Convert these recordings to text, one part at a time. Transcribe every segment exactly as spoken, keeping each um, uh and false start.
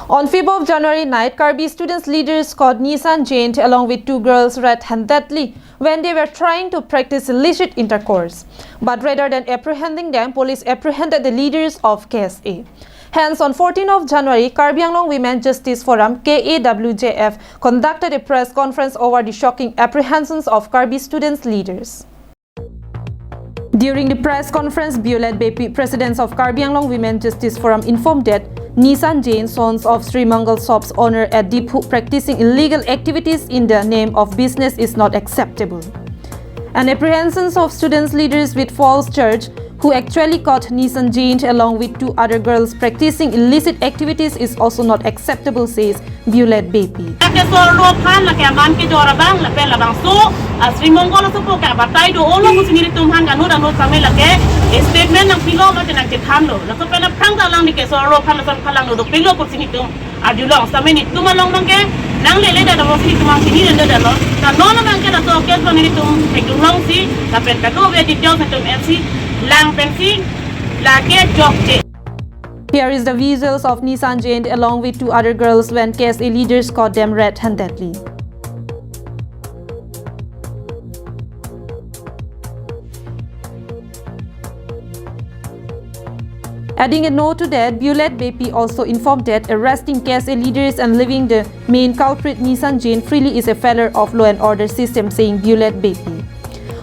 On fifth of January night, Karbi students leaders caught Nishan Jain along with two girls red-handedly when they were trying to practice illicit intercourse. But rather than apprehending them, police apprehended the leaders of K S A. Hence, on fourteenth of January, Karbi Anglong Women Justice Forum, K A W J F, conducted a press conference over the shocking apprehensions of Karbi students leaders. During the press conference, Violet Beypi, President of Karbi Anglong Women Justice Forum, informed that Nishan Jain, sons of Sri Mangal shop's owner at Diphu, practicing illegal activities in the name of business is not acceptable. And apprehensions of students leaders with false charge who actually caught Nishan Jain along with two other girls practicing illicit activities is also not acceptable, says Violet Beypi. Lake sorlo aphan, lake aman kejor abang, lapen labangso, ah, Sri Mangal asopo ke abatai do-olo pusi nelitum aphan kanur anur same lake statement nangpilo mate nangchethanlo. Laso pen aphrang ta alangli ke sorlo aphan lason phalang do dopiklo pusi nelitum arjulong. Same nelitum along abangke nanglele dada pusi nelitum ang sini dada lo. Ta non abangke laso case abang nelitum hekdunglongsi, lapen kadokave details nelitum L C lang pensi lake chokche. Here is the visuals of Nishan Jain along with two other girls when K S A leaders caught them red-handedly. Adding a note to that, Violet Beypi also informed that arresting K S A leaders and leaving the main culprit Nishan Jain freely is a failure of law and order system, saying Violet Beypi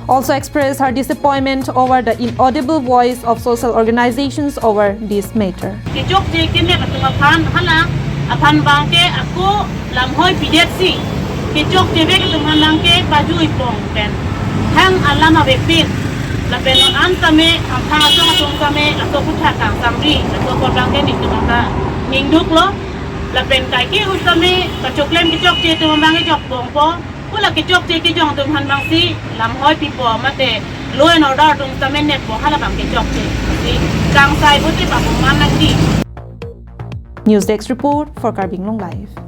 also expressed her disappointment over the inaudible voice of social organizations over this matter. Kechokche kenep atum aphan, hala aphan abangke ako lamhoi pidetsi kechokche vek atum aphan abangke pajui pong pen hang alam avepin, lapen non an same amphang asong atum same laso kutha kangsamri laso apot abangke nelitum anta ningduklo, lapen kaike un same kachoklem kechokche atum abangke jokpongpo. Pu la kechokche kejong atum aphan abangsi lamhoi pipo mate law and order atum same neppo, hala abang kechokche si kangsai bote papu man nangji. News Desk Report for Karbi Anglong Live.